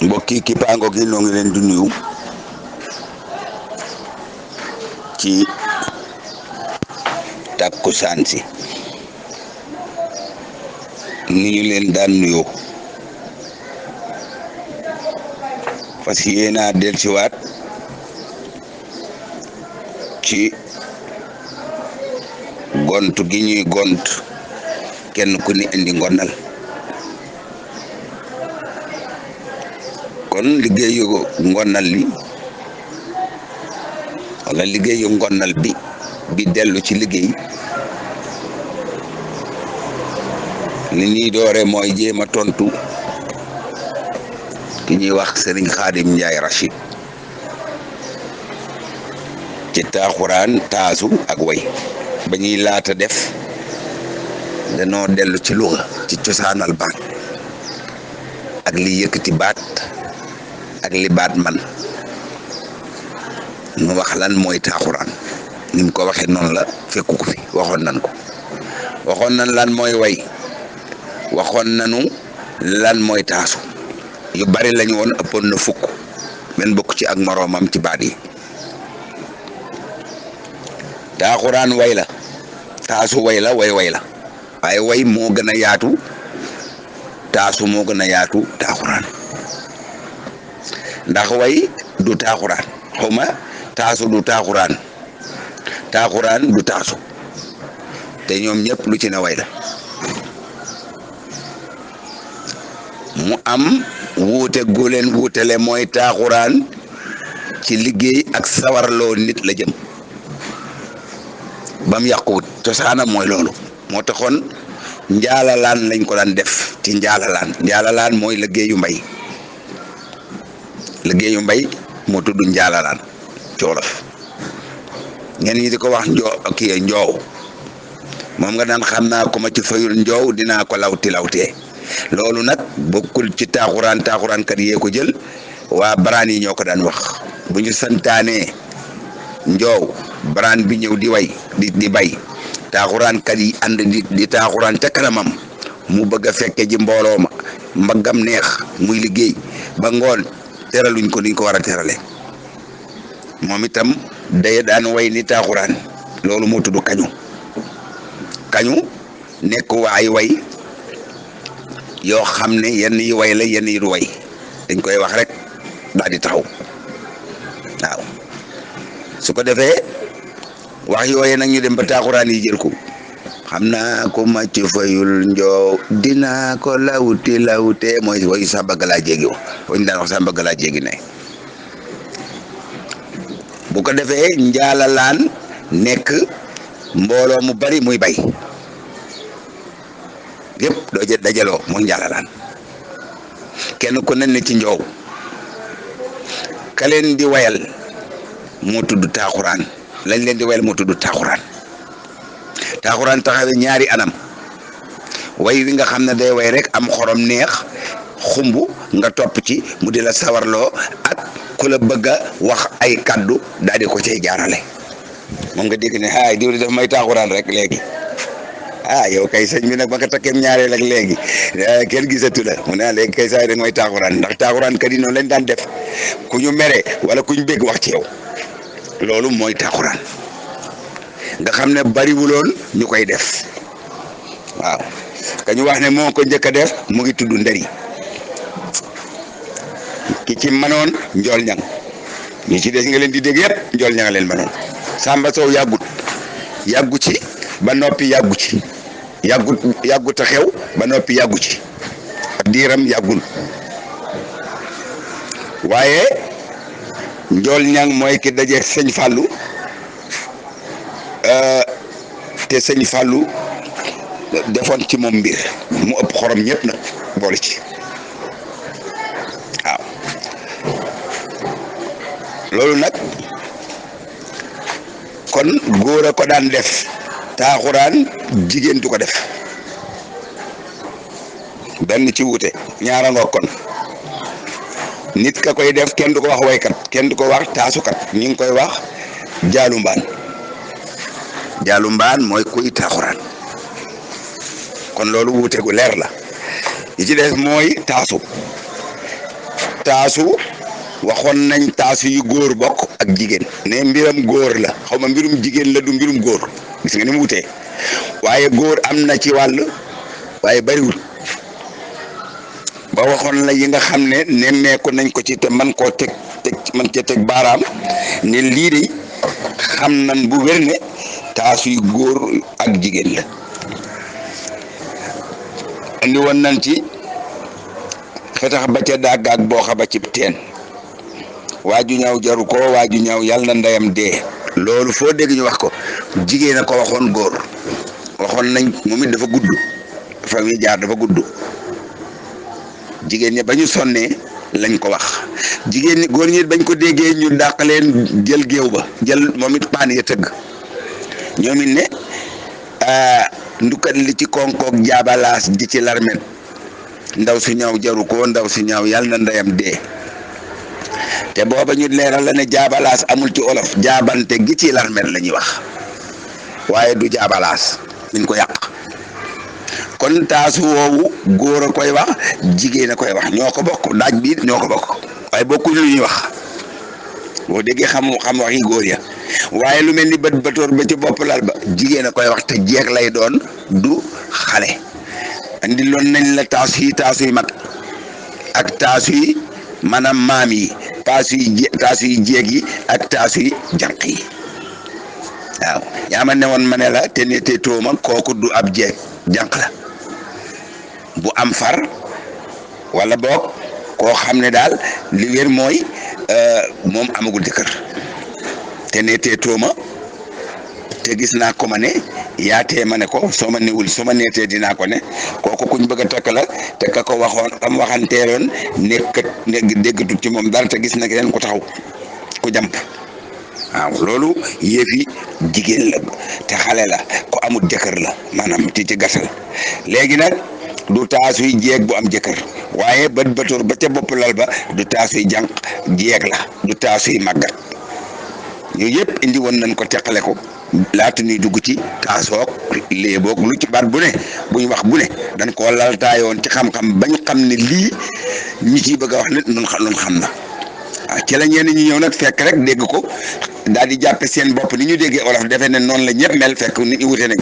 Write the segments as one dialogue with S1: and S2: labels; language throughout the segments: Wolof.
S1: mbokki kippaango gi noo ngi leen di nuyu ci takkusaan si ni ñu leen daan nuyoo fas yéena dellusiwaat ci gont gi ñuy gont kenn ku ni indi ngonal kon liggéeyu ngonal li wala liggéeyu ngonal bi dellu ci liggéey li ñuy doore mooy jéem a tontu ki ñuy wax Serigne Khadim Ndiaye Rachid ci taaxuraan taasu ak way ba ñuy laata def danoo dellu ci luga ci cosaanal baat ak li yëkkati baat ak li baat man nu wax lan mooy taaxuraan ni mu ko waxee noonu la fekku ko fi waxoon nan lan mooy way waxoon nanu lan mooy taasu yu bari lañu woon ëppoon na fukk men bokk ci ak moroomam ci baat yi taaxuraan way la taasu way la way la waaye way moo gën a yaatu taasu moo gën a yaatu taaxuraan ndax way du taaxuraan xawma taasu du taaxuraan taaxuraan du taasu te ñoom ñëpp lu ci ne way la mu am wuute gu leen wuutele mooy taaxuraan ci liggéey ak sawarloo nit la jëm bam yàquwut cosaanam mooy loolu moo taxoon njaalalaan lañ ko daan def ci njaalalaan mooy liggéeyu mbay moo tudd njaalalaan coolof ngeen ñi di ko wax njoow moom nga daan xam naa ko ma ci fayul njoow dinaa ko lawtee loolu nag bokkul ci taaxuraan kat yee ko jël waa baraan yi ñoo ko daan wax bu ñu santaanee njoow baraan bi ñëw di way di bay taaxuraan kat yi ànd di taaxuraan ca kanamam mu bëgg a fekke ji mbooloo ma mbaggam neex muy liggéey ba ngoon teraluñ ko niñ ko war a terale moom itam day daan way ni taaxuraan loolu moo tudd kañu nekk waay way yoo xam ne yenn yi way la yenn yi du way dañ koy wax rek daal di taxaw waaw su ko defee wax yooye nag ñu dem ba taaxuraan yi jël ko xam naa ko ma ci fayul njoow dinaa ko lawte mooy wayu Samba Gala Jéegi wañu daan wax Samba Gala Jéegi ne bu ko defee njaalalaan nekk mbooloo mu bari muy bay yëpp doo jël dajaloo mooy njaalalaan kenn ku ne ci njoow ka leen di wayal moo tudd taaxuraan lañ leen di wayal moo tudd taaxuraan taxawe ñaari anam way wi nga xam ne day way rek am xorom neex xumb nga topp ci mu di la sawarloo ak ku la bëgg a wax ay kaddu daal di ko cay jaarale moom nga dégg ne diw di daf may taaxuraan rek léegi yow kay sëñ bi nag ba nga takkeem ñaareel ak léegi kenn gisatu la mu ne léegi kay saa yi rek mooy taaxuraan ndax taaxuraan kat yi noonu lañ daan def ku ñu mere wala ku ñu bëgg wax ci yow loolu mooy taaxuraan nga xam ne bariwuloon ñu koy def waaw ka ñu wax ne moo ko njëkk a def mu ngi tudd ndëri ki ci manoon njool ñang ñi ci des nga leen di dégg yëpp njool ñang leen manoon Samba Sow yàggu ci ba noppi yàggut a xew ba noppi yàggu ci ak diiram yàggul waaye njool ñang mooy ki daje sëñ Fallou te sëñ Fallou defoon ci moom mbir mu ëpp xorom ñëpp nag boole ci waaw loolu nag kon góor a ko daan def taaxuraan jigéen du ko def benn ci wuute ñaara nga kon nit ka koy def kenn du ko wax waykat kenn du ko wax taasukat ñu ngi koy wax jaalu mbaan mooy kuy taaxuraan kon loolu wuute gu leer la yi ci des mooy taasu taasu waxoon nañ taasu yu góor bokk ak jigéen ne mbiram góor la xaw ma mbirum jigéen la du mbirum góor gis nga ni mu wutee waaye góor am na ci wàll waaye bariwul ba waxoon la yi nga xam ne nemmeeku nañ ko ci te man koo teg man cee teg baaraam ne lii de xam nañ bu wér ne taasu yu góor ak jigéen la andi woon nañ ci xetax ba ca dàggaag boo xa ba ci teen waaju ñaaw jaru ko waaju ñaaw yàlla na ndeyam dee loolu foo dégg ñu wax ko jigéen a ko waxoon góor waxoon nañ moom it dafa gudd fa muy jaar dafa gudd jigéen ñi ba ñu sonnee lañ ko wax jigéen ñi góor ñi bañ ko déggee ñu dàq leen jël géew ba jël moom it paan ya tëgg ñoom it ne ndukat li ci konkoog jaabalaas di ci larmet ndaw su ñaaw jaru ko ndaw su ñaaw yàlla na ndeyam dee te booba ñu leeral la ne jaabalaas amul ci olof jaabante gi ci larmet la ñuy wax waaye du jaabalaas dañ ko yàq kon taasu woowu góor a koy wax jigéen a koy wax ñoo ko bokk daaj bi ñoo ko bokk waaye bokkuñ lu ñuy wax boo déggee xam waxi góor ya waaye lu mel ni bët bëtoor ba ci bopp lal ba jigéen a koy wax te jeeg lay doon du xale andi loon nañ la taasu yi mag ak taasu yi maanaam maam yi taasu yi jeeg yi ak taasu yi jànq yi waaw yaa ma ne woon ma ne la te ne te tooma kooku du ab jeeg jànq la bu am far wala boog koo xam ne daal li wér mooy moom amagul jëkkër te ne te tooma te gis naa ko ma ne yaatee ma ne ko soo ma newul soo ma neetee dinaa ko ne kooku kuñ bëgg a takk la te ka ko waxoon am waxanteeloon nekk déggatut ci moom dara te gis na keneen ku taxaw ku jàmp waaw loolu yëfi jigéen la te xale la ko amul jëkkër la maanaam ci gàttal léegi nag du taasuy jeeg bu am jëkkër waaye bët bëtoor ba ca bopp lal ba du taasuy jànq jeeg la du taasuy màggat yooyu yëpp indi woon nañ ko teqale ko laata ñuy dugg ci kaasoog léeboog lu ci baat bu ne buñ wax bu ne dañ koo laltaayoon ci xam-xam bañ xam ne lii ñi ciy bëgg a wax nit noonu xam na waaw ci la ñenn ñi ñëw nag fekk rek dégg ko daal di jàppe seen bopp ni ñu déggee olof defee ne noonu la ñëpp mel fekk nit ñi wute nañ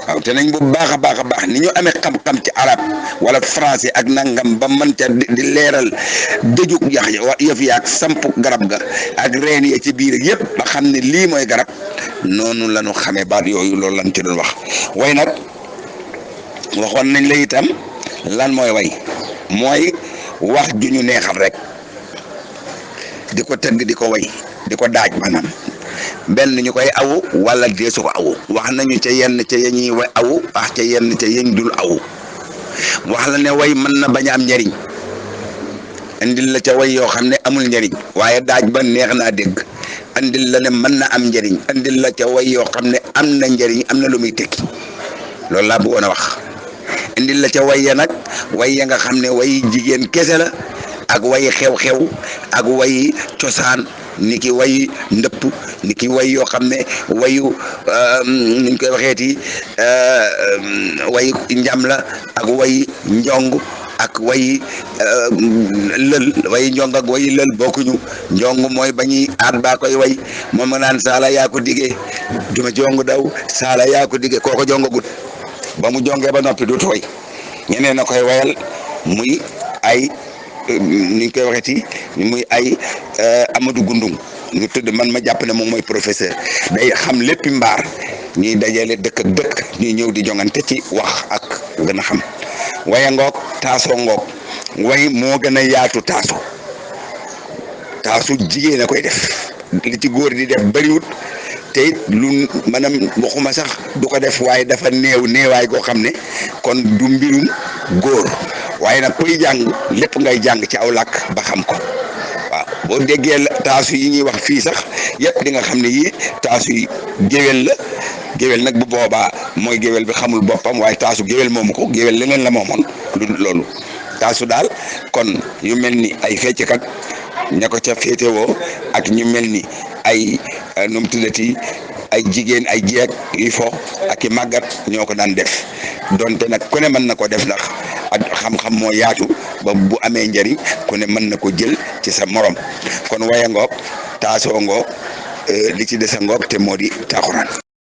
S1: waaw te nañ bu baax a baax ni ñu amee xam-xam ci arab wala français ak nangam ba mën ca di leeral dëjug yëf yaak samp garab ga ak reen ya ci biir yëpp ba xam ne lii mooy garab noonu la ñu xamee baat yooyu loolu lañ ci doon wax way nag waxoon nañ la itam lan mooy way mooy wax ju ñu neexal rek di ko tëgg di ko way di ko daaj maanaam benn ñu koy awu wala deesu ko awu wax nañu ca yenn ca yeñuy way awu wax ca yenn ca yeñ dul awu wax la ne way mën na bañ a am njariñ andil la ca way yoo xam ne amul njariñ waaye daaj ba neex naa dégg andil la ne mën na am njariñ andil la ca way yoo xam ne am na njariñ am na lu muy tekki loolu laa bëggoon a wax andil la ca way ya nag way ya nga xam ne way jigéen kese la ak way xew-xew ak way cosaan ni ki way ndëpp ni ki way yoo xam ne wayu nuñ koy waxeeti way njam la ak way njong ak way lël way njong ak way lël bokkuñu njong mooy ba ñuy aat baa koy way moom nga naan saala yaa ko diggee duma jong daw saala yaa ko diggee kooko jongagut ba mu jongee ba noppi du tooy ñeneen a koy wayal muy ay ni ñu koy waxeeti muy ay Amadou Gundung ñu tudd man ma jàpp ne moom mooy professeur day xam lépp mbaar ñuy dajale dëkk ak dëkk ñuy ñëw di jongante ci wax ak gën a xam waya ngoog taasoo ngoog way moo gën a yaatu taasu jigéen a koy def li ci góor di def bariwut te it lu maanaam waxuma sax du ko def waaye dafa néewaay goo xam ne kon du mbirum góor waaye nag kuy jàng lépp ngay jàng ci aw làkk ba xam ko waaw boo déggee taasu yi ñuy wax fii sax yëpp di nga xam ne yii taasu yi géwél la géwél nag bu boobaa mooy géwél bi xamul boppam waaye taasu géwél moomu ko géwél leneen la moomoon lu loolu taasu daal kon yu mel ni ay fecckat ña ko ca féetewoo ak ñu mel ni ay nu mu tuddati ay jigéen ay jeeg yu fo ak i màggat ñoo ko daan def donte nag ku ne mën na ko def ndax ak xam-xam moo yaatu ba bu amee njariñ ku ne mën na ko jël ci sa morom kon waya ngoog taasoo ngoog li ci des a ngoog te moo di taaxuraan